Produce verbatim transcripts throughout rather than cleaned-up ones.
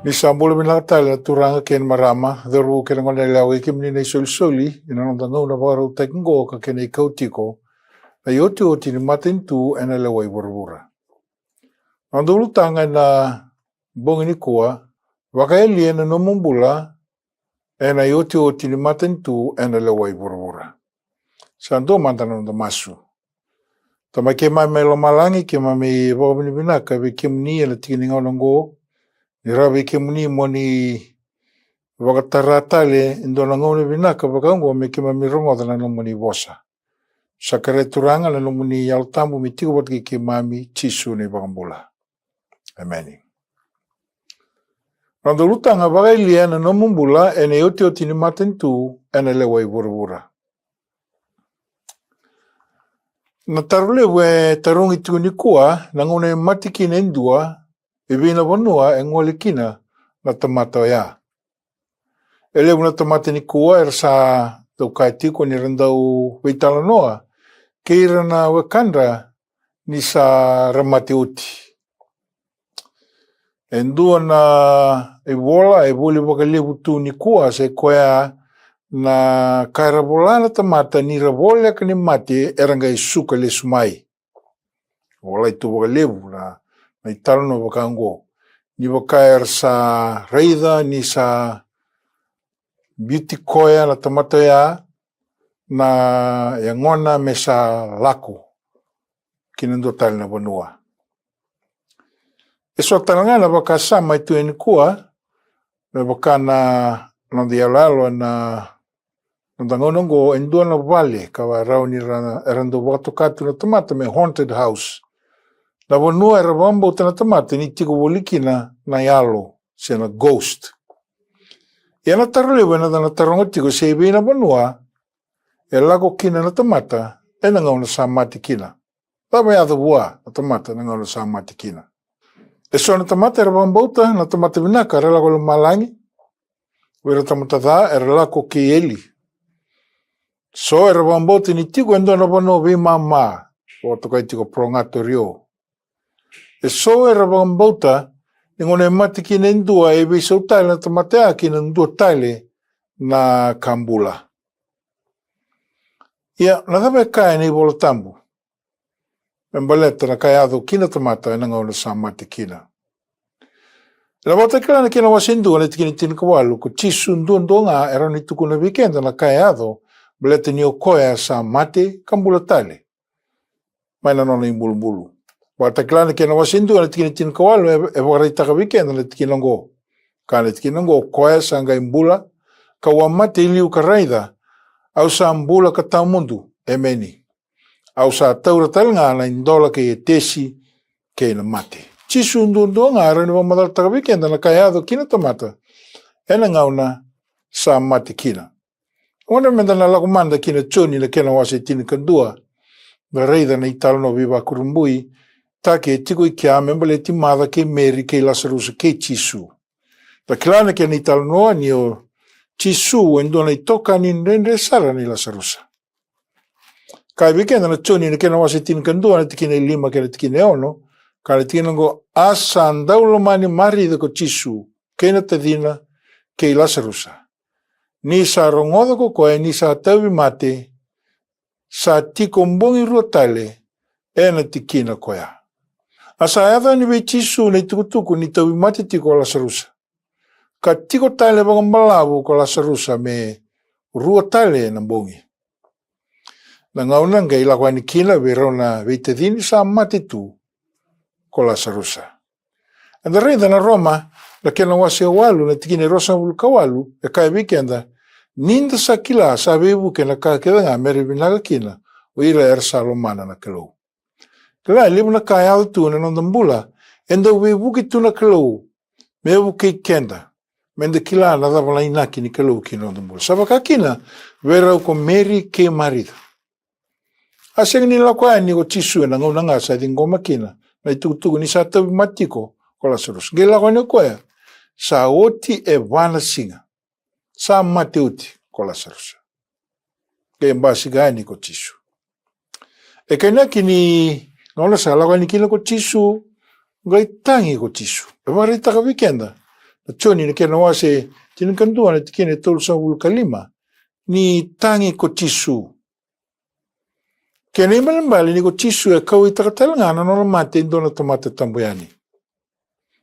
Ni sa bula vinaka tale na turaga kei na marama, cauravou kei na goneyalewa, kei kemuni na isolisoli ena noda gauna vakarautaki oqo ka kena ikau tiko, na iotioti ni matanitu ena lewa i vuravura. Noda ulutaga ena bogi nikua: Vakayalia na nomu bula ena iotioti ni matanitu ena lewa i vuravura. Sa dua mada na noda masu. Tamai keimami mai lomalagi, keimami vakavinavinaka vei kemuni ena tiki ni gauna oqo, ni rawa vei kemuni mo ni vakatara tale e dua na gauna vinaka vaka oqo me keimami rogoca na nomuni vosa. Sa kerea, Turaga, na nomuni Yalo Tabu me tiko vata kei keimami, Jisu na iVakabula. Emeni. Noda ulutaga: Vakayalia na nomu bula ena iotioti ni matanitu ena lewa i vuravura. Na taro levu e tarogi tiko nikua: na gauna e mate kina e dua, i vei na vanua e gole kina na tamata oya? E levu na tamata nikua era sa dau kaya tiko ni ra dau veitalanoa kei ira na wekadra ni sa ra mate oti. E dua na ivola e voli vakalevu tu nikua, sa i koya na ka era vola na tamata ni ra voleka ni mate, era qai suka lesu mai. Volai tu vakalevu na, na italanoa vaka oqo, ni vaka era sa raica ni sa biuti koya na tamata oya, na yagona me sa lako ki na dua tale na vanua. E so tale ga na vakasama e tu e nikua, me vaka na noda iyaloyalo ena noda gauna oqo, e dua na vale ka rawa ni ra, era dau vakatoka tu na tamata me haunted house. Na vanua era vakabauta na tamata ni tiko voli kina na yalo se na ghost. Ia na taro levu eda na taroga tiko se i vei na vanua e lako kina na tamata ena gauna sa mate kina. Cava e yaco vua na tamata na gauna sa mate kina? E so na tamata era vakabauta na tamata vinaka era lako i lomalagi. O ira tamata ca era lako kei eli. So era vakabauta ni tiko e dua na vanua veimama, vakatokai tiko purgatorio. E so era vakabauta ni gauna e mate kina e dua, e veisau tale na tamata ya ki na dua tale na ka bula. Ia, na cava e kaya na iVola Tabu me baleta na ka e yaco ki na tamata ena gauna sa mate kina? Ena Vakatakila na kena wase dua na tikina tinikawalu, ko Jisu duadua ga e rawa ni tukuna vei keda na ka e yaco baleta ni o koya sa mate ka bula tale mai na nona ibulubulu. Vakatakila na kena wase dua na tikina tinikawalu, e, e vakaraitaka vei keda na tikina oqo. Ka na tikina oqo: Koya sa qai bula, ka'u a mate e liu ka raica, au sa bula ka tawamudu. Emeni. Au sa taura tale ga na idola kei Etesi kei na mate. Jisu duadua ga e rawa ni vakamacalataka vei keda na ka e yaco ki na tamata ena gauna sa mate kina. Gauna meda na lako mada ki na Joni na kena wase tinikadua, da raica na italanoa veivakurabuitaki e tiko i kea me baleti Maca kei Meri kei Lasarusa kei Jisu. Da kila na kena italanoa ni o Jisu e dua na itokani dredre sara nei Lasarusa. Kaya vei keda na Joni na kena wase tinikadua na tikina e lima kei na tikina e ono, ka na tikina oqo: A sa dau lomani Marica ko Jisu, kei na tacina, kei Lasarusa. Ni sa rogoca ko koya ni sa tauvimate, sa tiko bogi rua tale ena tikina koya. A sa yaco yani vei Jisu na itukutuku ni tauvimate tiko o Lasarusa, ka tiko tale vakabalavu ko Lasarusa me rua tale na bogi. Na gauna qai lako yani kina vei rau na veitacini sa mate tu ko Lasarusa. Eda raica na Roma na kena wase walu na tikina e ruasagavulu ka walu, e kaya vei keda: Ni da sa kila sa veivuke na ka kece ga me ra vinaka kina o ira era sa lomana na Kalou. Kila, e levu na ka e yaco tu ena noda bula e dau veivuke tu na Kalou me vukei keda meda kila na cava na inaki ni Kalou ki na noda bula. Sa vaka kina vei rau ko Meri kei Marica. A sega ni lako yani ko Jisu ena gauna ga sa ciqoma kina na itukutuku ni sa tauvimate tiko ko Lasarusa. Qai lako yani o koya sa oti e va na siga. Sa mate oti ko Lasarusa. Qai basika yani ko Jisu. E kainaki ni gauna sa lako yani kina ko Jisu, qai tagi ko Jisu. E vakaraitaka vei keda na Joni na kena wase tinikadua na tikina e tolusagavulu ka lima, ni tagi ko Jisu. Kena ibalebale ni ko Jisu e kauaitaka tale ga na nona mate e dua na tamata tabu yani.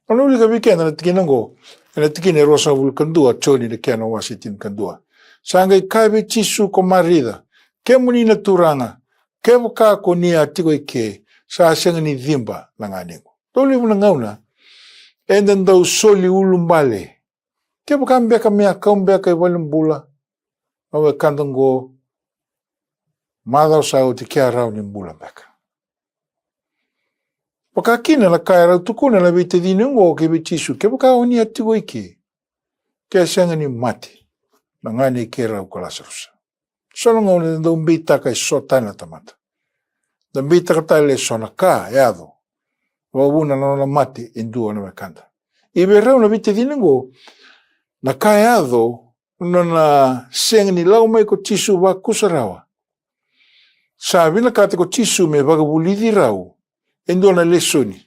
Au na wilika vei keda na tikina oqo, ena tikina e ruasagavulu ka dua, Joni na kena wase tinikadua. Sa qai kaya vei Jisu ko Marica, kemuni na Turaga, kevaka ko ni a tiko i ke, sa sega ni ciba na ganequ. Dau levu na gauna eda dau soli ulubale. Kevaka beka me a kau beka i valenibula na wekada oqo, macawa sa oti ke a rawa ni bula beka. Vaka kina na ka e rau tukuna na veitacini oqo kei vei Jisu, kevaka o ni a tiko i ke, ke sega ni mate na gane i keirau ko Lasarusa. So na gauna da dau beitaka e so tale na tamata, da beitaka tale e so na ka e yaco, vakavuna na nona mate e dua na wekada. I vei rau na veitacini oqo, na ka e yaco, nona sega ni lako mai ko Jisu vakusarawa, sa vinakata ko Jisu me vakavulici rau e dua na lesoni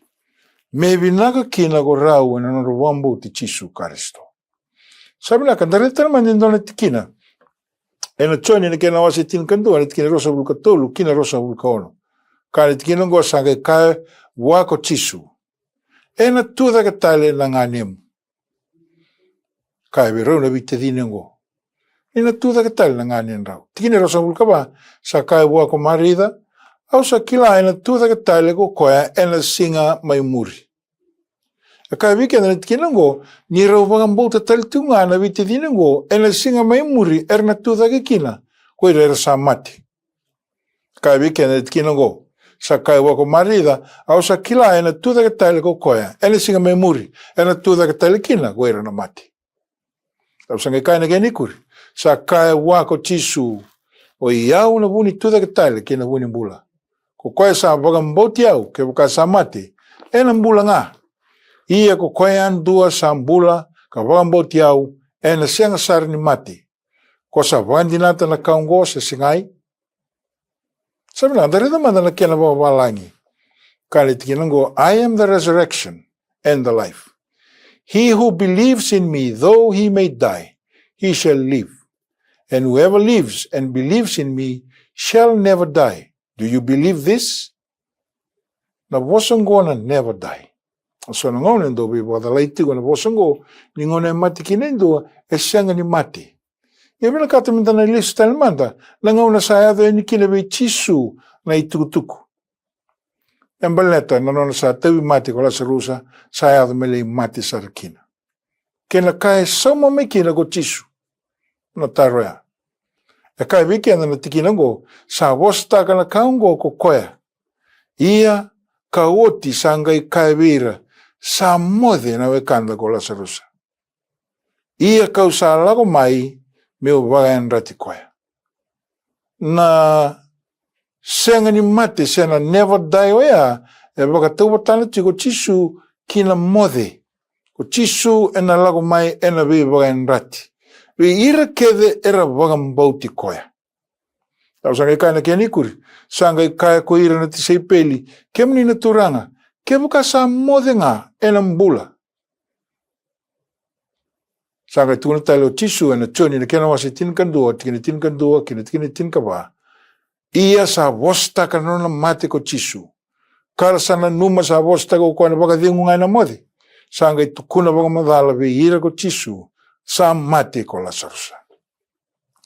me vinaka kina ko rau ena nodra vakabauti Jisu Karisito. Sa vinaka, da raica tale mada e dua na tikina ena Joni na kena wase tinikadua na tikina e ruasagavulu ka tolu ki na ruasagavulu ka ono. Ka na tikina oqo, sa qai kaya vua ko Jisu, ena tu cake tale na ganemu. Kaya vei rau na veitacini oqo, ni na tu cake tale na ganedrau. Tikina e ruasagavulu ka va, sa kaya vua ko Marica, au sa kila ena tu cake tale ko koya ena siga mai muri. E kaya vei keda na tikina oqo, ni rau vakabauta tale tiko ga na veitacini oqo, ena siga mai muri era na tu cake kina ko ira era sa mate. Kaya vei keda na tikina oqo, sa kaya vua ko Marica, au sa kila ena tu cake tale ko koya ena siga mai muri, ena tu cake tale kina ko ira na mate. Au sa qai kaya na kena ikuri, sa kaya vua ko Jisu, o i au na vu ni tu cake tale kei na vu ni bula. Ko koya sa vakabauti au, kevaka sa mate, ena bula ga. Ia ko koya yadua sa bula ka vakabauti au, ena sega sara ni mate. Ko sa vakadinata na ka oqo se segai? Sa vinaka, da raica mada na kena vakavalagi. Kaya na tikina oqo, I am the resurrection and the life. He who believes in me, though he may die, he shall live. And whoever lives and believes in me shall never die. Do you believe this? Na vosa oqo na never die. So na gauna e dau veivakacalai tiko na vosa oqo, ni gauna e mate kina e dua, e sega ni mate. Ia vinakata meda na lesu tale mada na gauna sa yaco yani kina vei Jisu na itukutuku. E baleta na nona sa tauvimate ko Lasarusa, sa yaco me lai mate sara kina. Kei na ka e sauma mai kina ko Jisu na taro ya. E kaya vei keda na tikina oqo, sa vosataka na ka oqo ko koya. Ia ka oti sa qai kaya vei ira, sa moce na wekada ko Lasarusa. Ia kau sa lako mai meu vakayadrati koya. Na sega ni mate se na never die oya e vakatauvatana tiko ko Jisu ki na moce. Ko Jisu ena lako mai ena veivakayadrati vei ira kece era vakabauti koya. Au sa qai kaya na kena ikuri, sa qai kaya ko ira na tisaipeli, kemuni na Turaga, kevaka sa moce ga ena bula. Sa qai tukuna tale o Jisu ena Joni na kena wase tinikadua, tikina tinikadua kei na tikina tinikava. Ia sa vosataka na nona mate ko Jisu. Ka ra sa nanuma sa vosataka ko koya na vakacegu ga ena moce, sa qai tukuna vakamacala vei ira ko Jisu, sa mate ko Lasarusa.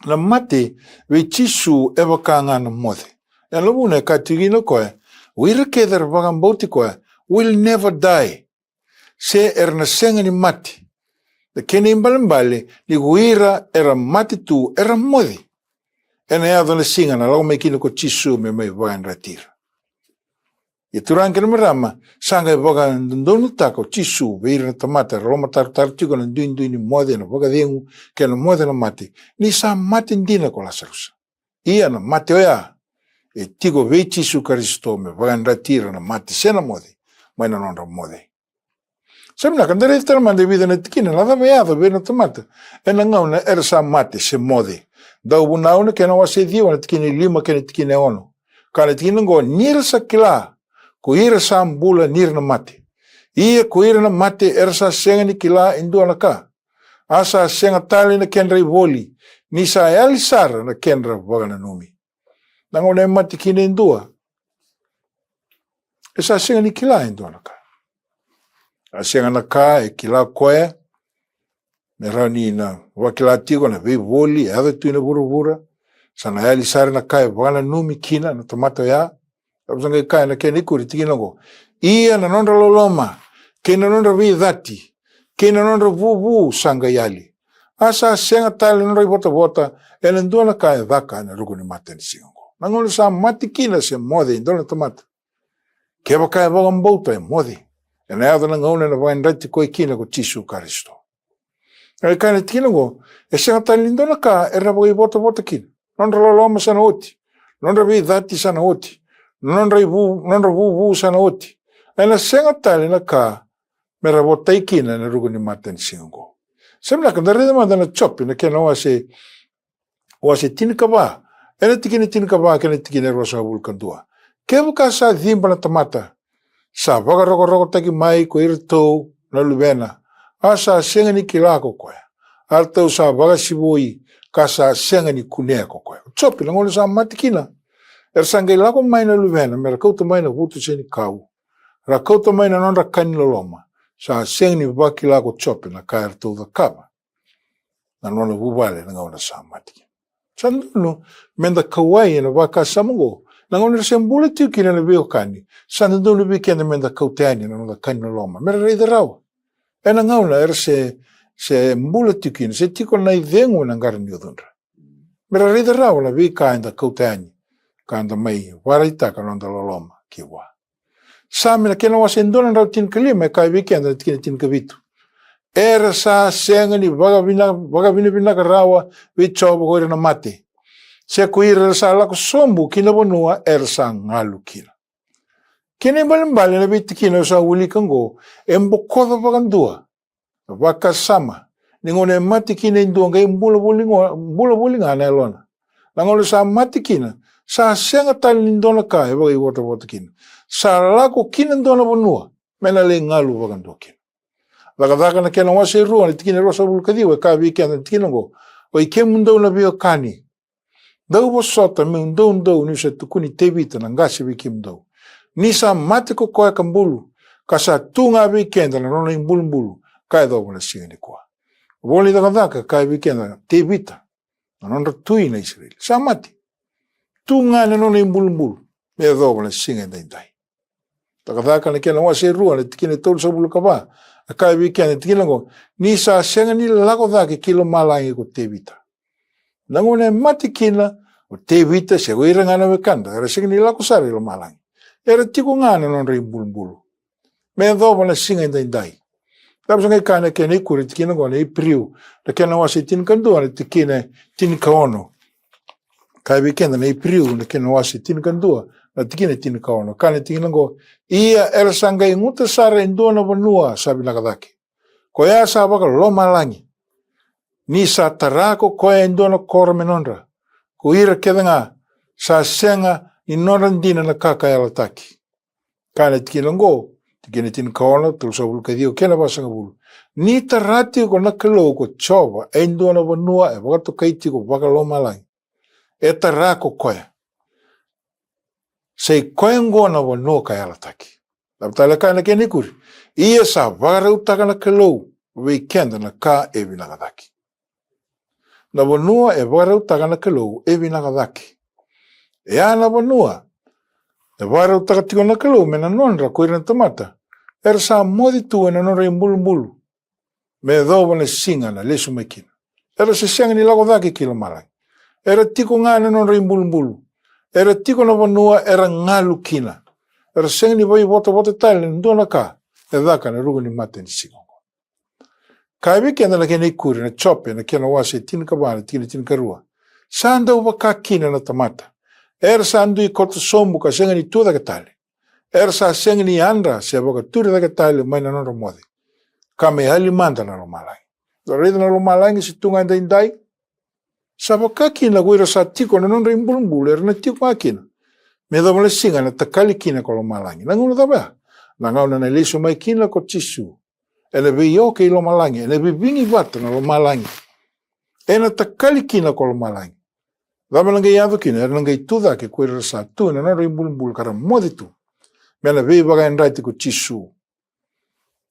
Na mate vei Jisu e vaka ga na moce. Ena vuna e kaya tiko kina o koya, o ira kece era vakabauti koya will never die. Se era na sega ni mate. Na kena ibalebale ni ko ira era mate tu era moce. Ena yaco na siga na lako mai kina ko Jisu me mai vakayadrati ira. Ia turaga kei na marama, sa qai vakadodonutaka o Jisu vei ira na tamata era lomatarotaro tiko na duidui ni moce, na vakacegu kei na moce, na mate, ni sa mate dina ko Lasarusa. Ia na mate oya e tiko vei Jisu Karisito me vakayadrati ira na mate se na moce mai na nodra moce. Sa vinaka, da raica tale mada e vica na tikina na cava e yaco vei ira na tamata ena gauna era sa mate se moce. Dauvunau na kena wase ciwa na tikina e lima kei na tikina e ono. Ka na tikina oqo, ni ra sa kila ko ira sa bula ni ra na mate, Ia ko ira na mate era sa sega ni kila e dua na ka, a sa sega tale na kedra ivoli, ni sa yali sara na kedra vakananumi. Na gauna e mate kina e dua, e sa sega ni kila e dua na ka. A sega na ka e kila koya me rawa ni na vakila tiko na veivoli e yaco tu ena vuravura. Sa na yali sara na ka e vakananumi kina na tamata oya. Au sa qai kaya na kena ikuri tikina oqo: Ia na nodra loloma, kei na nodra veicati, kei na nodra vuvu sa qai yali. A sa sega tale na nodra ivotavota ena dua na ka e caka ena ruku ni matanisiga oqo. Na gauna sa mate kina se moce e dua na tamata, kevaka e vakabauta e moce, ena yaco na gauna ena vakayadrati koya kina ko Jisu Karisito. E kaya na tikina oqo, e sega tale ni dua na ka era vakaivotavota kina. Nodra loloma sa na oti, nodra veicati sa na oti, nodra ivu, nodra vuvu sa na oti. Ena sega tale na ka mera votai kina ena ruku ni matanisiga oqo. Sa vinaka da raica mada na Jope na kena wase, wase tinikava, ena tikina tinikava kei na tikina e ruasagavulu ka dua. Kevaka sa ciba na tamata, sa vakarokorokotaki mai ko iratou na luvena, a sa sega ni kila ko koya, a ratou sa vakasivoi, ka sa sega ni kunea ko koya. O Jope, na gauna sa mate kina, era sa qai lako mai na luvena mera kauta mai na vutu senikau, ra kauta mai na nodra ka ni loloma. Sa sega ni vakila ko Jope na ka eratou cakava na nona vuvale na gauna sa mate kina. Sa dodonu meda kauwai ena vakasama oqo. Na gauna era se bula tiko kina na veiwekani, sa dodonu vei keda meda kauta yani na noda ka ni loloma mera raica rawa. Ena gauna era se, se bula tiko kina, se tiko na icegu ena qara ni ucudra, mera raica rawa na veika eda kauta yani, ka da mai vakaraitaka na noda loloma ki vua. Same na kena wase e dua na drau tinikalima e kaya vei keda na tikina tinikavitu: Era sa sega ni vakavina-, vakavinavinaka rawa vei Jiova ko ira na mate, se ko ira era sa lako sobu ki na vanua era sa galu kina. Kena ibalebale na veitikina au sa wilika oqo e bokoca vakadua na vakasama ni gauna e mate kina e dua, qai bula voli ga, bula voli ga na yalona. Na gauna sa mate kina, sa sega tale ni dua na ka e vakaivotavota kina. Sa lako ki na dua na vanua me na lai galu vakadua kina. Cakacaka na kena wase e rua na tikina e ruasagavulu ka ciwa e kaya vei keda na tikina oqo: Oi kemudou na veiwekani, dou vosota meu doudou niu sa tukuni Tevita na qase vei kemudou, ni sa mate ko koya ka bulu, ka sa tu ga vei keda na nona ibulubulu ka yacova na siga nikua. Vola ni Cakacaka e kaya vei keda na Tevita, na nodra tui na Isireli, sa mate, tu ga na nona ibulubulu me yacova na siga edaidai. Cakacaka na kena wase e rua na tikina e tolusagavulu ka va e kaya vei keda na tikina oqo: Ni sa sega ni lako cake ki lomalagi ko Tevita. Na gauna e mate kina o Tevita se o ira ga na wekada, era sega ni lako sara i lomalagi. Era tiko ga na nodra ibulubulu me yacova na siga edaidai. Cava sa qai kaya na kena ikuri tikina oqo na Iperiu na kena wase tinikadua na tikina tinikaono? Kaya vei keda na Iperiu na kena wase tinikadua na tikina tinikaono, kaya na tikina oqo: Ia era sa qai guta sara e dua na vanua sa vinaka cake, koya sa vakalomalagi, ni sa tara ko koya e dua na koro me nodra, ko ira kece ga sa sega ni nodra dina na ka ka yalataki. Kaya na tikina oqo, tikina tinikaono, tolusagavulu ka ciwa kei na vasagavulu: Ni tara tiko na Kalou ko Jiova e dua na vanua e vakatokai tiko vakalomalagi, e tara ko koya. Sa i koya oqo na vanua ka yalataki. Cava tale e kaya na kena ikuri? Ia sa vakarautaka na Kalou vei keda na ka e vinaka cake. Na vanua e vakarautaka na Kalou e vinaka cake. E a na vanua e vakarautaka tiko na Kalou me na nodra ko ira na tamata era sa moce tu ena nodra ibulubulu me yacova na siga na lesu mai kina. Era se sega ni lako cake ki lomalagi. Era tiko ga ena nodra ibulubulu. Era tiko na vanua era galu kina. Era sega ni vakaivotavota tale ena dua na ka e caka ena ruku ni matanisiga oqo. Kaya vei keda na kena ikuri na Jope na kena wase tinikava na tikina tinikarua: Sa dau vaka kina na tamata era sa dui koto sobu ka sega ni tu cake tale. Era sa sega ni yadra se vakaturi cake tale mai na nodra moce, ka me yali mada na lomalagi. Da raica na lomalagi se tu ga edaidai. Sa vaka kina ko ira sa tiko na nodra ibulubulu era na tiko ga kina me yacova na siga na takali kina ko lomalagi. Na gauna cava ya? Na gauna na lesu mai kina ko Jisu ena veio kei lomalagi, ena vivigi vata na lomalagi, ena takali kina ko lomalagi. Cava na qai yaco kina? Era na qai tu cake ko ira era sa tu ena nodra ibulubulu ka ra moce tu me na veivakayadrati ko Jisu,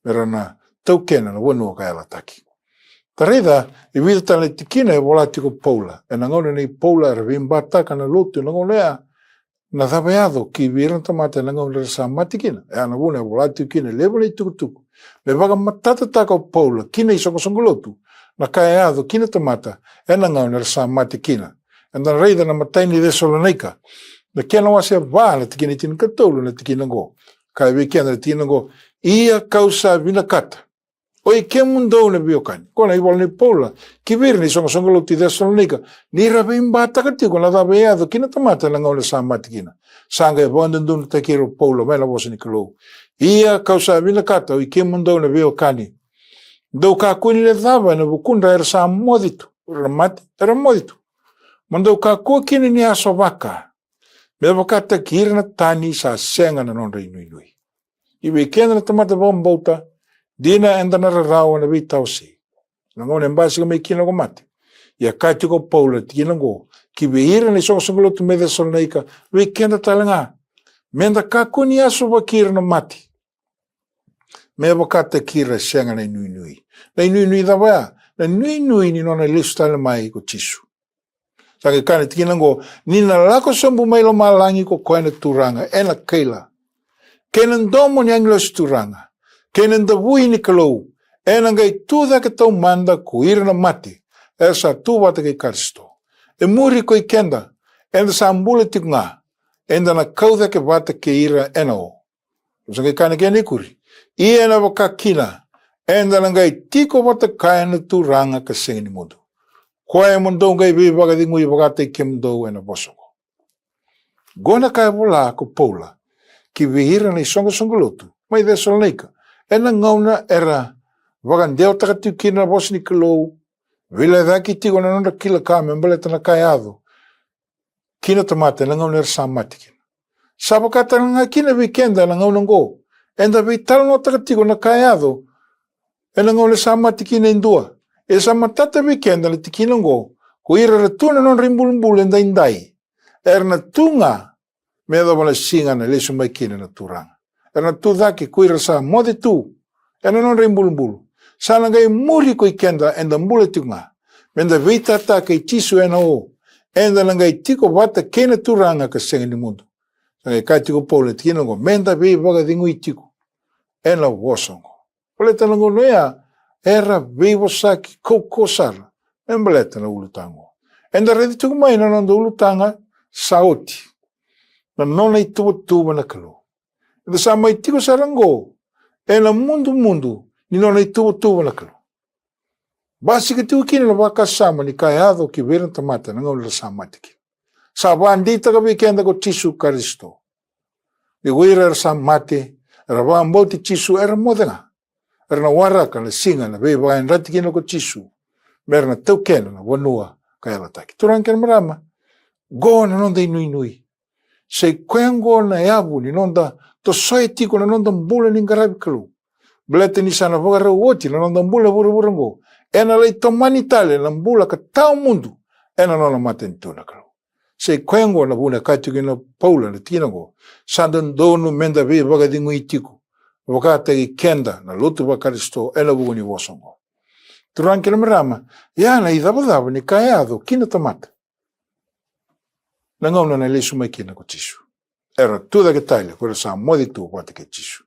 me ra na taukena na vanua ka yalataki. Da raica e vica tale na tikina e vola tiko o Paula. Ena gauna nei Paula era veibataka na lotu ena gauna oya, na cava e yaco ki vei ira na tamata ena gauna era sa mate kina. E a na vuna e vola tiko kina e levu na itukutuku me vakamatatataka o Paula ki na isoqosoqo lotu na ka e yaco ki na tamata ena gauna era sa mate kina. Eda na raica na imatai ni Cesalonaika, na kena wase va, na tikina tinikatolu, na tikina oqo. Kaya vei keda na tikina oqo: Ia ka'u sa vinakata, oi kemudou na veiwekani. Ko na ivola nei Paula ki vei ira na isoqosoqo lotu i Cesalonaika, ni ra veibataka tiko na cava e yaco ki na tamata ena gauna sa mate kina. Sa qai vakadodonutaki ira o Paula mai na vosa ni Kalou: Ia ka'u sa vinakata, oi kemudou na veiwekani, dou kakua ni lecava ena vukudra era sa moce tu. Era mate, era moce tu. Mo dou kakua kina ni a sovaka, me vakataki ira na tani sa sega na nodra inuinui. I vei keda na tamata vakabauta, dina eda na rarawa na veitawasei. Na gauna e basika mai kina ko mate. Ia kaya tiko o Paula na tikina oqo ki vei ira na isoqosoqo lotu mai Cesalonaika, vei keda tale ga, me da kakua ni a sovaki ira na mate, me vakataki ira e sega na inuinui. Na inuinui cava ya? Na inuinui ni nona lesu tale mai ko Jisu. Sa qai kaya na tikina oqo: Ni na lako sobu mai lomalagi ko koya na Turaga ena kaila, kei na domo ni agilosi turaga, kei na davui ni Kalou, ena qai tu cake taumada ko ira na mate era sa tu vata kei Karisito. E muri ko i keda, eda sa bula tiko ga, eda na kau cake vata kei ira ena o. Sa qai kaya na kena ikuri: Ia ena vaka kina, eda na qai tiko vata kaya na Turaga ka sega ni mudu, koya mo dou qai veivakacegui vakataki kemudou ena vosa oqo. Oqo na ka e vola ko Paula ki vei ira na isoqosoqo lotu mai Cesalonaika ena gauna era vakadewataka tiko kina na vosa ni Kalou, veilecayaki tiko na nodra kila ka me baleta na ka e yaco ki na tamata ena gauna era sa mate kina. Sa vaka tale ga kina vei keda ena gauna oqo, eda veitalanoataka tiko na ka e yaco ena gauna sa mate kina e dua. E sa matata vei keda na tikina oqo, ko ira era tu na nodra ibulubulu edaidai, era na tu ga me yacova na siga na lesu mai kina na Turaga. Era na tu cake ko ira sa moce tu ena nodra ibulubulu. Sa na qai muri ko i keda, eda bula tiko ga, me da veitata kei Jisu ena o, eda na qai tiko vata kei na Turaga ka sega ni mudu. Sa qai kaya tiko o Paula na tikina oqo, me da veivakacegui tiko ena vosa oqo. Baleta na gauna oya era veivosaki kaukauwa sara me baleta na ulutaga. Eda raica tiko mai na noda ulutaga sa oti, na nona ituvatuva na Kalou. Eda sa mai tiko sara oqo ena mudumudu ni nona ituvatuva na Kalou. Basika tiko kina na vakasama ni ka e yaco ki vei ira na tamata na gauna era sa mate kina. Sa vakadeitaka vei keda ko Jisu Karisito ni ko ira era sa mate, era vakabauti Jisu, era moce ga, era na waraka na siga na veivakayadrati kina ko Jisu, me ra na taukena na vanua ka yalataki. Turaga kei na marama, oqo na noda inuinui. Sa i koya oqo na yavu ni noda tosoya tiko na noda bula ni qaravi Kalou. Baleta ni sa na vakarau oti na noda bula e vuravura oqo, ena lai tomani tale na bula ka tawamudu ena nona matanitu na Kalou. Sa i koya oqo na vuna e kaya tiko kina o Paula na tikina oqo, sa dodonu me da veivakacegui tiko vakataki keda na lotu vaKarisito ena vuku ni vosa oqo. Turaga kei na marama, ia na icavacava ni ka e yaco ki na tamata na gauna na lesu mai kina ko Jisu. Era tu cake tale ko ira sa moce tu vata kei Jisu.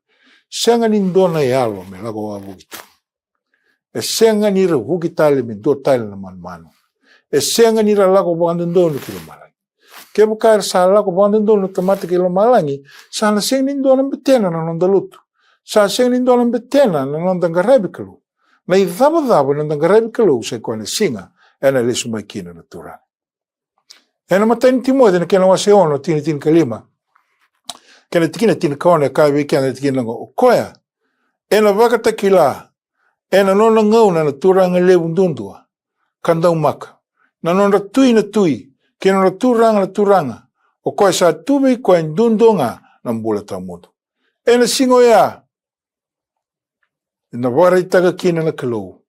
Sega ni dua na yalo me lako wavoki tu. E sega ni ra vuki tale me dua tale na manumanu. E sega ni ra lako vakadodonu ki lomalagi. Kevaka era sa lako vakadodonu na tamata ki lomalagi, sa na sega ni dua na betena na noda lotu. Sa sega ni dua na betena na noda qaravi Kalou. Na icavacava ni noda qaravi Kalou sa i koya na siga ena lesu mai kina na Turaga. Ena imatai ni Timoci na kena wase ono, tikina tinikalima kei na tikina tinikaono, e kaya vei keda na tikina oqo: O koya ena vakatakila ena nona gauna na turaga levu duadua, ka daumaka, na nodra tui na tui kei na nodra turaga na turaga, o koya sa tu vei koya duadua ga na bula tawamudu. Ena siga oya ena vakaraitaka kina na Kalou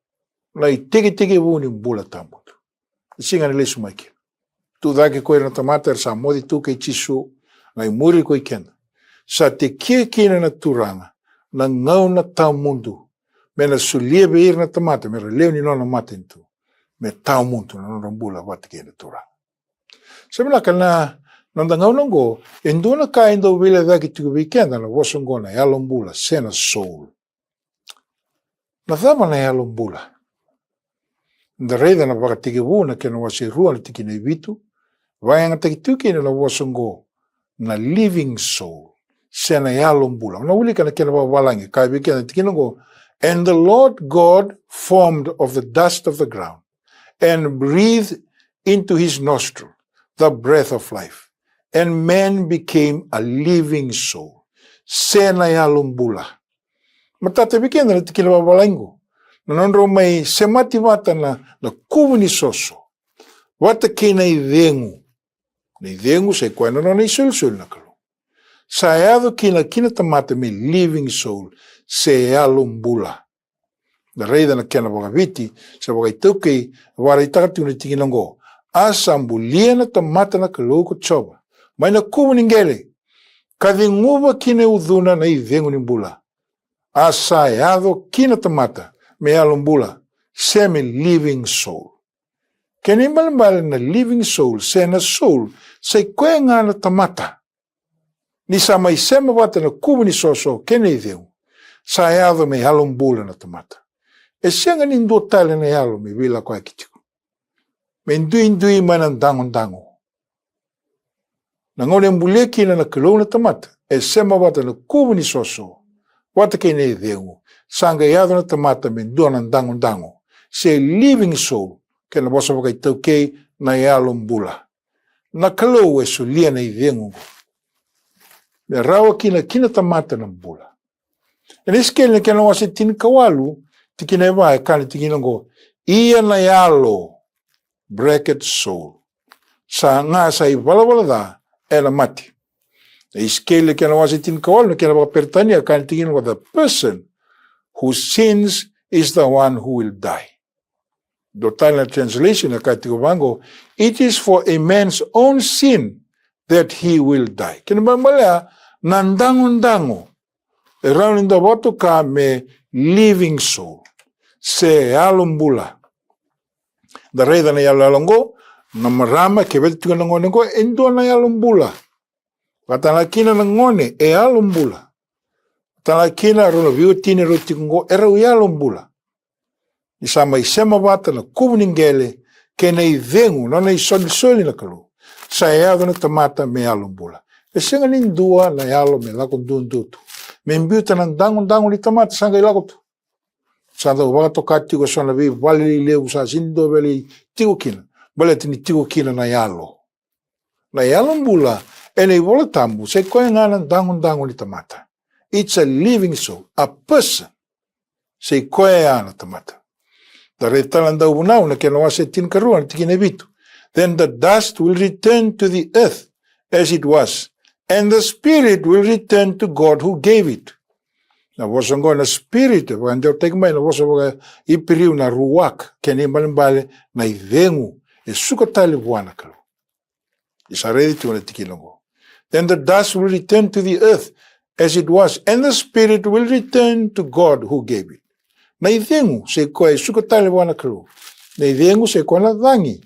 na itekitekivu ni bula tawamudu. Na siga ena lesu mai kina, tu cake ko ira na tamata era sa moce tu kei Jisu, qai muri ko i keda. Sa tekia kina na Turaga na gauna tawamudu me na solia vei ira na tamata me ra lewe ni nona matanitu, me tawamudu na nodra bula vata kei na Turaga. Sa vinaka, na noda gauna oqo, e dua na ka e dau veilecayaki tiko vei keda na vosa oqo na yalo bula se na soul. Na cava na yalo bula? Da raica na Vakatekivu na kena wase rua na tikina e vitu, vakayagataki tu kina na vosa oqo na living soul, se na yalo bula. Na wilika na kena vakavalagi, kaya vei keda na tikina oqo, "And the Lord God formed of the dust of the ground, and breathed into his nostril the breath of life, and man became a living soul." Se na yalo bula. Matata vei keda na tikina vakavalagi qo na nodrau mai semati vata na, na kuvu ni soso vata kei na icegu. Na icegu sa i koya na nona isolisoli na Kalou. Sa yaco kina ki na tamata me living soul, se yalo bula. Da raica na kena vakaviti se vakaitaukei, vakaraitaka tu na tikina oqo, "A sa bulia na tamata na Kalou ko Jiova mai na kuvu ni qele, ka ceguva ki na ucuna na icegu ni bula. A sa yaco ki na tamata me yalo bula, se me living soul." Kena ibalebale na living soul se na soul, sa i koya ga na tamata. Ni sa mai sema vata na kuvu ni soso kei na icegu, sa yaco me yalo bula na tamata. E sega ni dua tale na yalo me veilakoyaki tiko, me duidui mai na dagodago. Na gauna e bulia kina na Kalou na tamata, e sema vata na kuvu ni soso vata kei na icegu, sa qai yaco na tamata me dua na dagodago, se living soul, kei na vosa vakaitaukei na yalo bula. Na Kalou e solia na icegu oqo me rawa kina ki na tamata na bula. Ena Isikeli na kena wase tinikawalu, tikina e va, e kaya na tikina oqo, "Ia na yalo," bracket soul, "sa ga sa ivalavala ca ena mate." Na Isikeli na kena wase tinikawalu na kena vakaperitania, e kaya na tikina oqo, "The person who sins is the one who will die." Dua tale na translation e kaya tiko vaqo, "It is for a man's own sin that he will die." Kena ibalebale ya na dagodago e rawa ni da vakatoka me living soul, se yalo bula. Da raica na iyaloyalo oqo, na marama, ke veta tiko na gone oqo, e dua na yalo bula. Vakatale kina na gone, e yalo bula. Vakatale kina rau na veiwatini rau tiko oqo, e rau yalo bula. Ni sa mai sema vata na kuvu ni qele kei na icegu, nona isolisoli na Kalou, sa yaco na tamata me yalo bula. E sega ni dua na yalo me lako duadua tu me biuta na dagodago ni tamata, sa qai lako tu. Sa dau vakatoka tiko eso na veivale lelevu sa sega ni dua vei ira e tiko kina, baleta ni tiko kina na yalo. Na yalo bula ena iVola Tabu sa i koya ga na dagodago ni tamata. It's a living soul, a person. Sa i koya ya na tamata. Da raica tale na Dauvunau na kena wase tinikarua na tikina e vitu, "Then the dust will return to the earth as it was, and the spirit will return to God who gave it." Na vosa oqo na spirit e vakadewataki mai na vosa vakaIperiu na ruach, kena ibalebale na icegu e suka tale vua na Kalou. Ni sa raici tu na tikina oqo, "Then the dust will return to the earth as it was, and the spirit will return to God who gave it." Na icegu sa i koya e suka tale vua na Kalou. Na icegu sa i koya na cagi.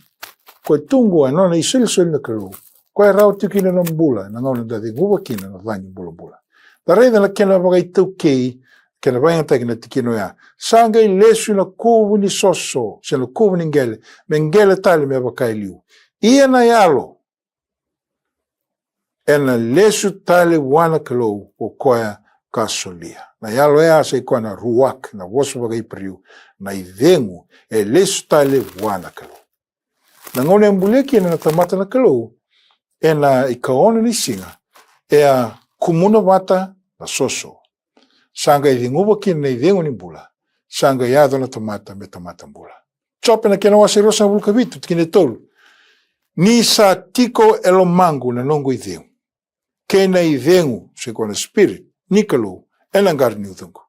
Koya tu oqo e nona isolisoli na Kalou. Koya e rawa tiko kina na bula ena gauna da ceguva kina na cagi bulabula. Da raica na kena vakaitaukei, kena vakayagataki na tikina oya. Sa qai lesu na kuvu ni soso se na kuvu ni qele me qele tale me vaka e liu. Ia na yalo ena lesu tale vua na Kalou ko koya ka solia. Na yalo ya sa i koya na ruach na vosa vakaIperiu, na icegu e lesu tale vua na Kalou. Na gauna e bulia kina na tamata na Kalou ena ikaono ni siga, e a kumuna vata na soso. Sa qai ceguva kina na icegu ni bula, sa qai yaco na tamata me tamata bula. Jope na kena wase ruasagavulu ka vitu tikina e tolu, "Ni sa tiko e lomaqu na noqu icegu, kei na icegu sa i koya na spirit, ni Kalou ena qara ni ucuqu.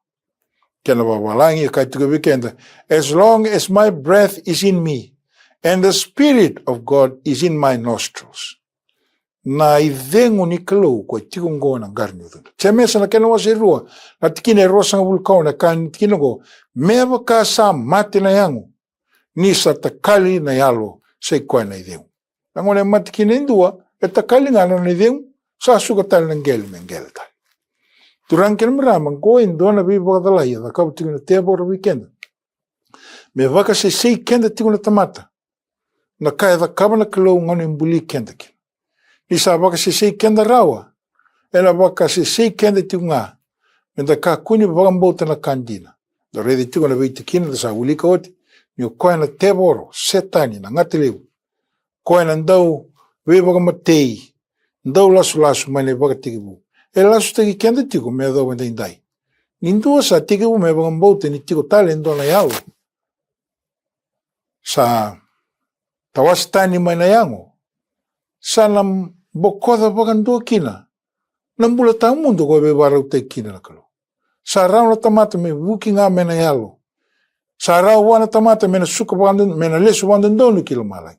Kena vavalagi e kaya tiko vei keda, as long as my breath is in me and the spirit of God is in my nostrils. Na icegu ni Kalou ko e tiko oqo na qara ni ucuqu. Jemesa na kena wase e rua, na tikina e ruasagavulu ka ono, e kaya na tikina oqo, me vaka sa mate na yago, ni sa takali na yalo, sa i koya na icegu. Na gauna e mate kina e dua, e takali ga na nona icegu, sa suka tale na qele me qele tale. Turaga kei na marama, oqo e dua na veivakacalai e cakava tiko na tevoro vei keda me vakasesei keda tiko na tamata. Na ka e cakava na Kalou gauna e buli keda kina. Ni sa vakasesei keda rawa, ena vakasesei keda tiko ga me da kakua ni vakabauta na ka dina. Da raica tiko na veitikina da sa wilika oti, ni o koya na tevoro, Setani, na gata levu, koya na dau veivakamatei, dau lasulasu mai na ivakatekivu, e lasutaki keda tiko me yacova edaidai. Ni dua sa tekivu me vakabauta ni tiko tale e dua na yalo sa tawase tani mai na yago, sa na bokoca vakadua kina na bula tawamudu ko e veivakarautaki kina na Kalou. Sa rawa na tamata me vuki ga mai na yalo. Sa rawa vua na tamata me na suka vakadodonu, me na lesu vakadodonu ki lomalagi.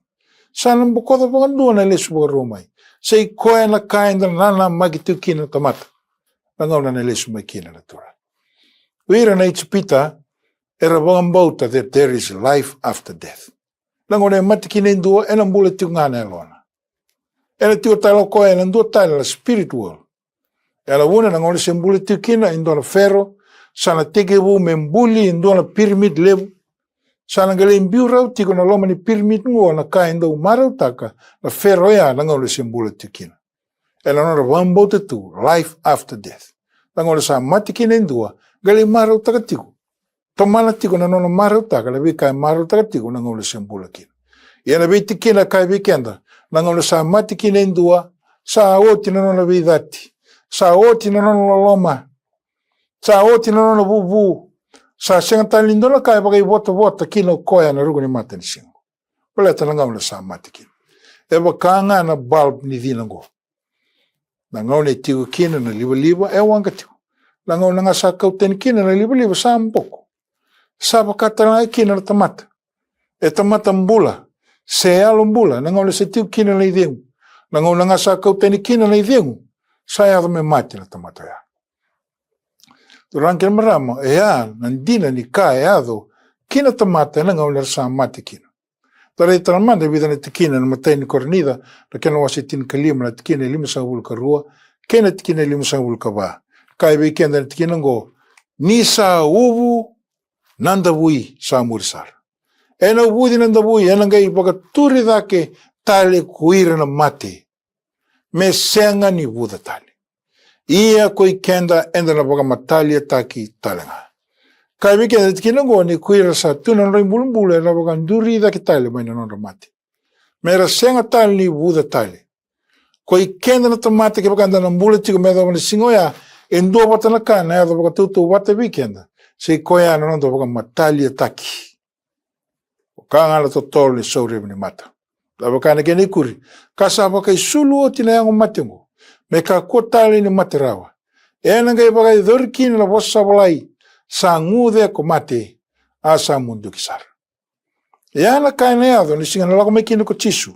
Sa na bokoca vakadua na lesu vakarua mai. Sa i koya na ka eda nanamaki tiko kina na tamata na gauna na lesu mai kina na Turaga. O ira na Ijipita era vakabauta that there is life after death. Na gauna e mate kina e dua, ena bula tiko ga na yalona. Ena tiko tale o koya ena dua tale na spirit world. Ena vuna na gauna se bula tiko kina e dua na Fero, sa na tekivu me buli e dua na pyramid levu. Sa na qai lai biu rawa tiko na loma ni pyramid oqo na ka e dau marautaka na Fero oya na gauna se bula tiko kina. Ena nodra vakabauta tu life after death. Na gauna sa mate kina e dua, qai lai marautaka tiko, tomana tiko na nona marautaka na veika e marautaka tiko na gauna se bula kina. Ia na veitikina e kaya vei keda, na gauna sa mate kina e dua, sa oti na nona veicati, sa oti na nona loloma, sa oti na nona vuvu, sa sega tale ni dua na ka e vakaivotavota kina o koya na ruku ni matanisiga. Baleta na gauna sa mate kina. E vaka ga na bulb ni cina oqo. Na gauna e tiko kina na livaliva, e waqa tiko. Na gauna ga sa kau tani kina na livaliva, sa boko. Sa vaka tale ga kina na tamata. E tamata bula, se yalo bula, na gauna se tiko kina na icegu. Na gauna ga sa kau tani kina na icegu, sa yaco me mate na tamata oya. Turaga kei na marama, e ya na dina ni ka e yaco ki na tamata ena gauna era sa mate kina. Da raica tale mada e vica na tikina ena imatai ni Korinica, na kena wase tinikalima, na tikina e limasagavulu ka rua kei na tikina e limasagavulu ka va. Kaya vei keda na tikina oqo, ni sa uvu na davui sa muri sara. Ena uvuci na davui, ena qai vakaturi cake tale ko ira na mate, me sega ni vuca tale. Ia ko i keda eda na vakamataliataki tale ga. Kaya vei keda na tikina oqo ni ko ira sa tu na nodra ibulubulu era na vakaduri cake tale mai na nodra mate, me ra sega tale ni vuca tale. Ko i keda na tamata, kevaka eda na bula tiko me yacova na siga oya, e dua vata na ka na yaco vakatautauvata vei keda, se i koya na noda vakamataliataki. O ka ga na totolo ni saurevu ni mata. Da vaka na kena ikuri, ka sa vakaisulu oti na yago mate oqo, me kakua tale ni mate rawa. Ena qai vakayacori kina na vosa sa volai, sa guce ko mate, a sa muduki sara. E ya na ka ena yaco ni siga na lako mai kina ko Jisu.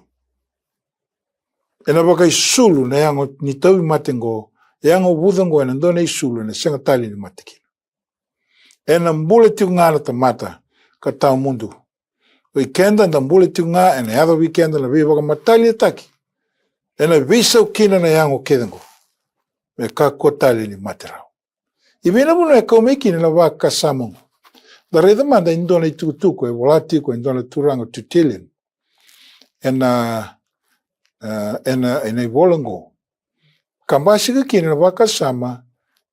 Ena vakaisulu na yago ni tauvimate oqo, e yago vuca oqo, ena dua na isulu, ena sega tale ni mate kina. Ena bula tiko ga na tamata ka tawa mudu. O i keda eda bula tiko ga, ena yaco vei keda na veivakamataliataki. Ena veisau kina na yago kece oqo, me kakua tale ni mate rawa. I vei na vanua e kau mai kina na vakasama oqo? Da raica mada e dua na itukutuku e vola tiko e dua na turaga Tertullian ena, e, ena, ena ivola oqo, ka basika kina na vakasama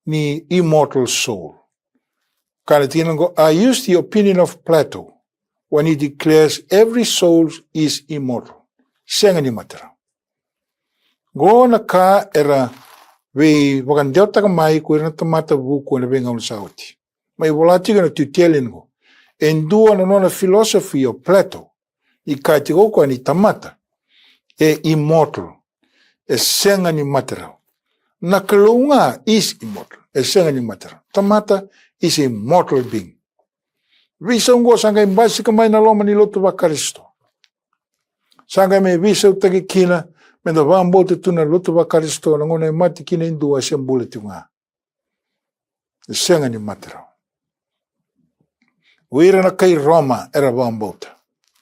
ni immortal soul. Ka na tikina oqo, I use the opinion of Plato when he declares every soul is immortal. Sega ni mate rawa. Qo na ka era veivakadewataka mai ko ira na tamata vuku ena veigauna sa oti. Mai vola tiko na Tertullian qo e dua na nona philosophy o Plato, ni kaya tiko o koya ni tamata e immortal, e sega ni mate rawa. Na Kalou ga is immortal. E sega ni mate rawa. Tamata is a mortal being. Veisau oqo sa qai basika mai na loma ni lotu vaKarisito. Sa qai mai veisautaki kina, me da vakabauta tu na lotu vaKarisito, na gauna e mate kina e dua, e se bula tiko ga. E sega ni mate rawa. O ira na kai Roma era vakabauta.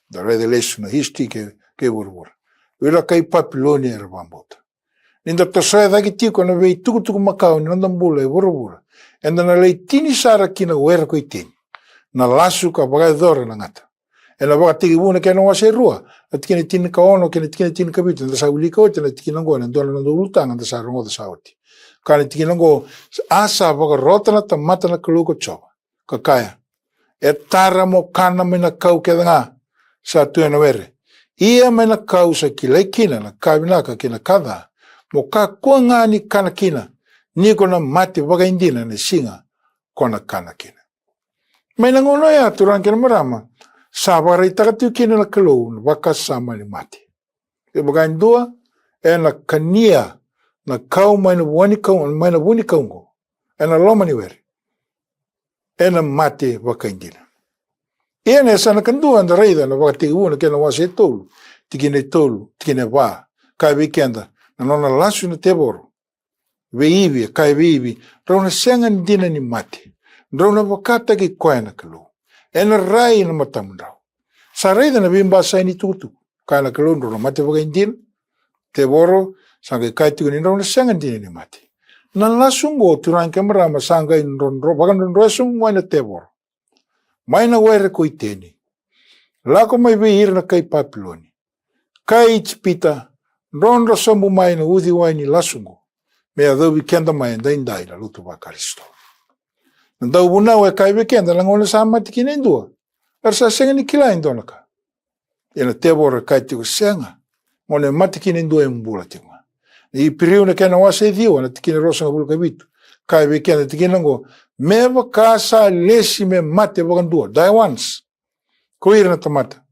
Da raica lesu na history kei, kei vuravura. O ira na kai Papiloni era vakabauta. Ni da tosoya cake tiko na veitukutuku makawa ni noda bula e vuravura, eda na lai tini sara ki na were ko Iteni. Na lasu ka vakayacora na gata. Ena Vakatekivu na kena wase e rua, na tikina e tinikaono kei na tikina e tinikavitu, eda sa wilika oti na tikina oqo ena dua na noda ulutaga eda sa rogoca sa oti. Ka na tikina oqo, a sa vakarota na tamata na Kalou ko Jiova, ka kaya, e tara mo kana mai na kau kece ga sa tu ena were. Ia mai na kau sa kilai kina na ka vinaka kei na ka ca, mo kakua ga ni kana kina, ni ko na mate vakaidina na siga ko na kana kina. Mai na gauna oya, turaga kei na marama, sa vakaraitaka tiko kina na Kalou na vakasama ni mate. Kevaka e dua ena kania na kau mai na vua ni kau, mai na vua ni kau oqo, ena loma ni were, ena mate vakaidina. Ia na yasana kadua eda raica na Vakatekivu na kena wase e tolu, tikina e tolu, tikina e va, kaya vei keda, na nona lasu na tevoro. Vei Ivi, e kaya vei Ivi, drau na sega dina ni mate. Drau na vakataki koya na Kalou. Ena rai na matamudrau. Sa raica na veibasai ni tukutuku. Kaya na Kalou, drau na mate vakaidina. Tevoro, sa qai kaya tiko ni drau na sega dina ni mate. Na lasu oqo, turaga kei marama, sa qai drodro, vakadrodroya sobu mai na tevoro. Mai na were ko Iteni. Lako mai vei ira na kai Papiloni, kai Ijipita, drodro sobu mai na uciwai ni lasu oqo, me yacovi keda mai edaidai na lotu vaKarisito. Na dauvunau e kaya vei keda, na gauna sa mate kina e dua, era sa sega ni kila e dua na ka. Ia na tevoro e kaya tiko, sega. Gauna e mate kina e dua, e bula tiko ga. Na Iperiu na kena wase e ciwa, na tikina e ruasagavulu ka vitu, kaya vei keda na tikina oqo, me vaka sa lesi me mate vakadua, die once, ko ira na tamata,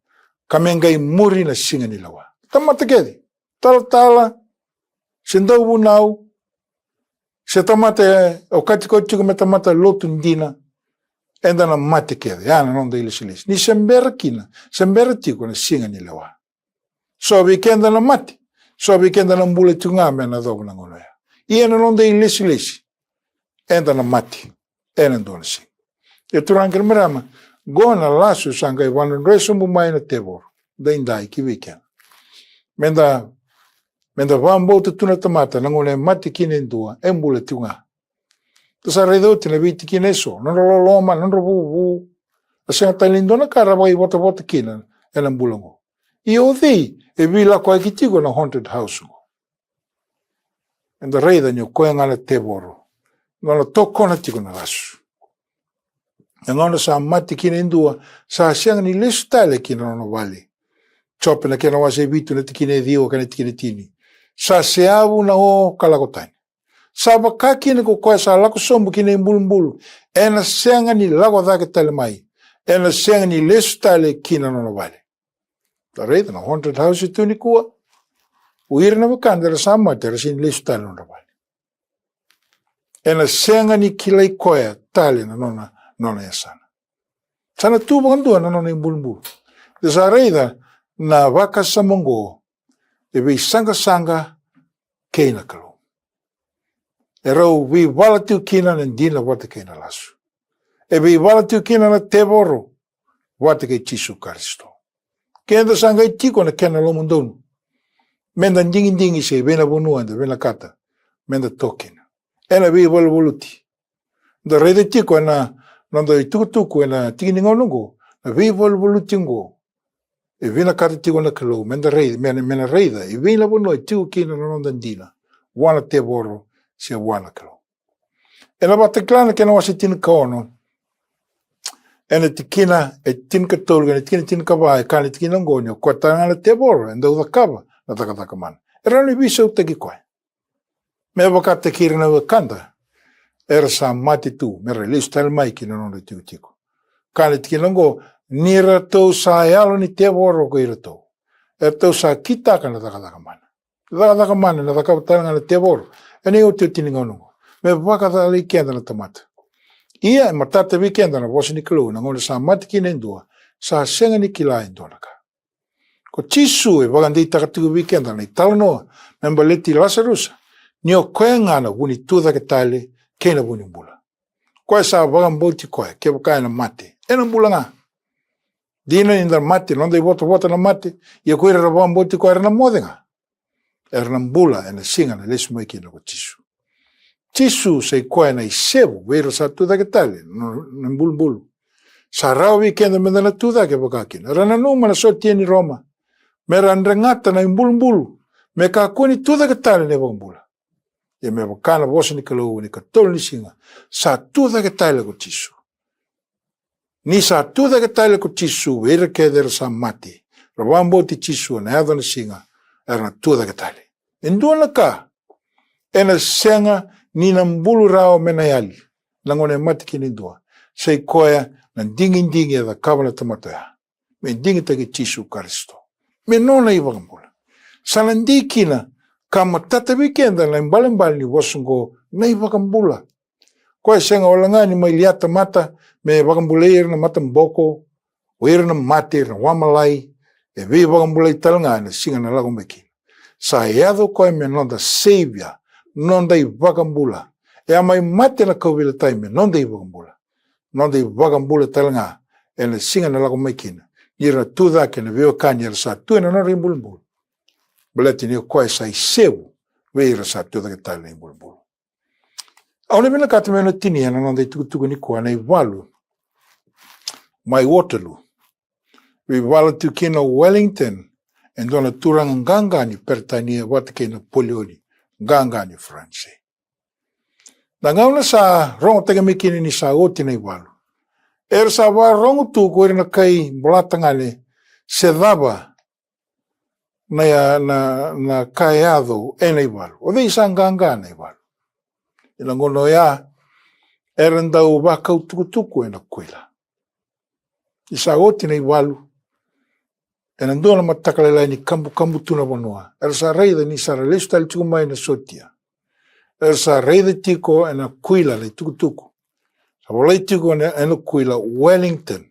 ka me qai muri na siga ni lewa. Tamata kece, talatala, se dauvunau, se tamata e okati koya tiko me tamata lotu dina, eda na mate kece. Ya na noda ilesilesi. Ni se bera kina, se bera tiko na siga ni lewa. So vei keda na mate, so vei keda na bula tiko ga me na yacova na gauna oya. Ia na noda ilesilesi, eda na mate ena dua na siga. E turaga kei na marama, qo na lasu sa qai vakadrodroya sobu mai na tevoro edaidai ki vei keda. Meda, meda vakabauta tu na tamata, na gauna e mate kina e dua, e bula tiko ga. Da sa raica oti na veitikina eso, nodra loloma, nodra vuvu. A sega tale ni dua na ka ra vakaivotavota kina ena bula oqo. Ia o cei e veilakoyaki tiko na haunted house oqo? Eda raica ni o koya ga na tevoro, nona tokona tiko na lasu. E gauna sa mate kina e dua, sa sega ni lesu tale ki na nona vale. Jope na kena wase e vitu, na tikina e ciwa kei na tikina e tini. Sa seavu na o ka lako tani. Sa vaka kina ko koya sa lako sobu ki na ibulubulu, ena sega ni lako cake tale mai, ena sega ni lesu tale ki na nona vale. Da raica na haunted house tu nikua. O ira na wekada era sa mate, era sega ni lesu tale na nodra vale. Ena sega ni kilai koya tale na nona, nona yasana. Sa na tu vakadua na nona ibulubulu. Da sa raica na vakasama oqo e veisaqasaqa kei na Kalou. E rau veivala tiko kina na dina vata kei na lasu. E veivala tiko kina na tevoro vata kei Jisu Karisito. Keda sa qai tiko na kena lomodonu meda digidigi se vei na vanua eda vinakata meda to kina. Ena veivaluvaluti. Da raica tiko ena noda itukutuku ena tiki ni gauna oqo, na veivaluvaluti oqo e vinakata tiko na Kalou meda raica, me, me na raica i vei na vanua e tiko kina na noda dina, vua na tevoro se vua na Kalou. Ena Vakatakila na kena wase tinikaono, ena tikina e tinikatolu kei na tikina tinikava, e kaya na tikina oqo ni o koya tale ga na tevoro e dau cakava na cakacaka mana. E rawa ni veisautaki koya me vakataki ira na wekada era sa mate tu, me ra lesu tale mai ki na nodra itikotiko. Kaya na tikina oqo, ni ratou sa yalo ni tevoro ko iratou, eratou sa kitaka na cakacaka mana. Cakacaka mana ena cakava tale ga na tevoro, ena iotioti ni gauna oqo, me vakacalai keda na tamata. Ia e matata vei keda na vosa ni Kalou, na gauna sa mate kina e dua, sa sega ni kila e dua na ka. Ko Jisu e vakadeitaka tiko vei keda na italanoa me baleti Lasarusa, ni o koya ga na vu ni tucake tale kei na vu ni bula. Koya sa vakabauti koya, kevaka ena mate, ena bula ga. Dina ni da mate, noda ivotavota na mate, ia ko ira era vakabauti koya era na moce ga. Era na bula ena siga na lesu mai kina ko Jisu. Jisu sa i koya na isevu vei ira sa tucake tale na, na bulubulu. Sa rawa vei keda me da na tucake vaka kina. Era nanuma na sotia ni Roma me ra dregata na ibulubulu, me kakua ni tucake tale na iVakabula. Ia me vaka na vosa ni Kalou, ni katolu ni siga sa tucake tale ko Jisu. Ni sa tucake tale ko Jisu, vei ira kece era sa mate, ra vakabauti Jisu, ena yaco na siga era na tucake tale. E dua na ka ena sega ni na bulu rawa me na yali na gauna e mate kina e dua, sa i koya na digidigi e cakava na tamata oya me digitaki Jisu Karisito me nona iVakabula. Sa na dei kina ka matata vei keda na ibalebale ni vosa oqo, na iVakabula. Koya e sega wale ga ni mai lia tamata me vakabulai ira na mataboko, o ira na mate, ira na wamalai, e veivakabulai tale ga ena siga na lako mai kina. Sa yaco koya me noda Savior, noda iVakabula. E a mai mate na kauveilatai me noda iVakabula. Noda iVakabula tale ga ena siga na lako mai kina, ni ra na tucake na veiwekani era sa tu ena nodra ibulubulu. Baleta ni o koya sa isevu vei ira sa tucake tale na ibulubulu. Au na vinakata meu na tinia ena noda itukutuku nikua na ivalu mai Waterloo. Veivala tu kina o Wellington, e dua na turaga qaqa ni Peritania, vata kei Napoleoni, qaqa ni Faranise. Na gauna sa rogotaki mai kina ni sa oti na ivalu, era sa vakarogo tu ko ira na kai bolatagane se cava na, na, na ka e yaco ena ivalu. O cei sa qaqa na ivalu? Ena gauna oya era dau vakau tukutuku ena kuila. Ni sa oti na ivalu, ena dua na mataka lailai ni kabukabu tu na vanua, era sa raica ni sa ra lesu tale tiko mai na sotia. Era sa raica tiko ena kuila na itukutuku. Sa volai tiko ena, ena kuila, Wellington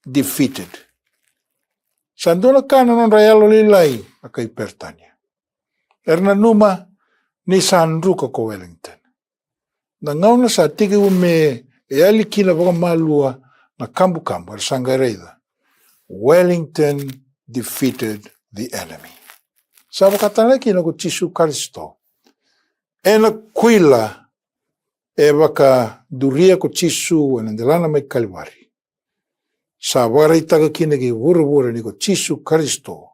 defeated. Sa dua na ka na nodra yalolailai na kai Peritania. Era nanuma ni sa druka ko Wellington. Na gauna sa tekivu me yali kina vakamalua na kabukabu, era sa qai raica, Wellington defeated the enemy. Sa vaka tale kina ko Jisu Karisito. Ena kuila e vakaduria ko Jisu ena delana mai Kalivari, sa vakaraitaka kina ki vuravura ni ko Jisu Karisito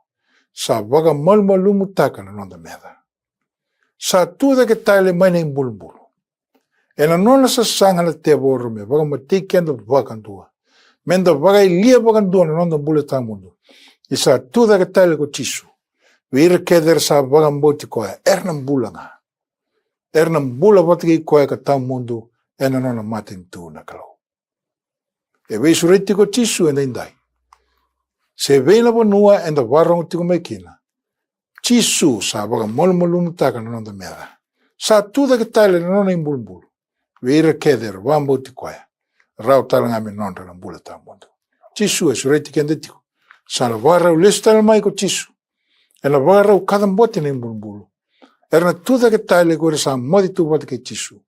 sa vakamalumalumutaka na noda meca. Sa tucake tale mai na ibulubulu. Ena nona sasaga na tevoro me vakamatei keda vakadua, me da vakayalia vakadua na noda bula tawamudu. Ni sa tucake tale ko Jisu, vei ira kece era sa vakabauti koya, era na bula ga. Era na bula vata kei koya ka tawamudu ena nona matanitu na Kalou. E veisureti tiko Jisu edaidai. Se vei na vanua eda vakarogo tiko mai kina, Jisu sa vakamalumalumutaka na noda meca. Sa tucake tale na nona ibulubulu. Vei ira kece era vakabauti koya, rawa tale ga me nodra na bula tawamudu. Jisu e sureti keda tiko. Sa na vakarau lesu tale mai ko Jisu. Ena vakarau kacabote na ibulubulu. Era na tucake tale ko ira sa moce tu vata kei Jisu.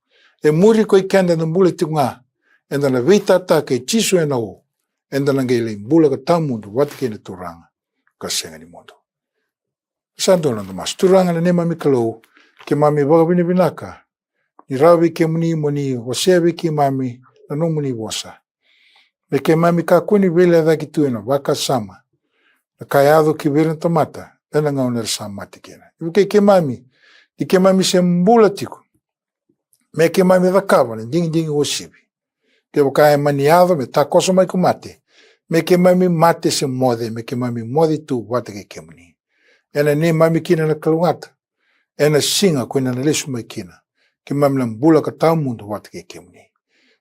E muri ko i keda eda bula tiko ga, eda na veitata kei Jisu ena o, eda na qai lai bula ka tawamudu vata kei na Turaga ka sega ni mudu. Sa dua na noda masu. Turaga na neimami Kalou, keimami vakavinavinaka ni rawa vei kemuni mo ni wasea vei keimami na nomuni vosa. Me keimami kakua ni veilecayaki tu ena vakasama na ka e yaco ki vei ira na tamata ena gauna era sa mate kina. Ni vukei keimami, ni keimami se bula tiko, me keimami cakava na digidigi uasivi. Kevaka e mani yaco me takoso mai ko mate, me keimami mate se moce, me keimami moce tu vata kei kemuni. Ena neimami kina na kalougata, ena siga ko ina na lesu mai kina, keimami na bula ka tawamudu vata kei kemuni.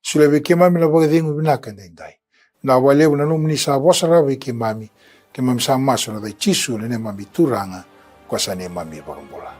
Solia vei keimami na vakacegu vinaka edaidai. Vinaka vakalevu na nomuni sa vosa rawa vei keimami. Keimami sa masu ena yaca i Jisu na neimami Turaga, ko sa neimami iVakabula.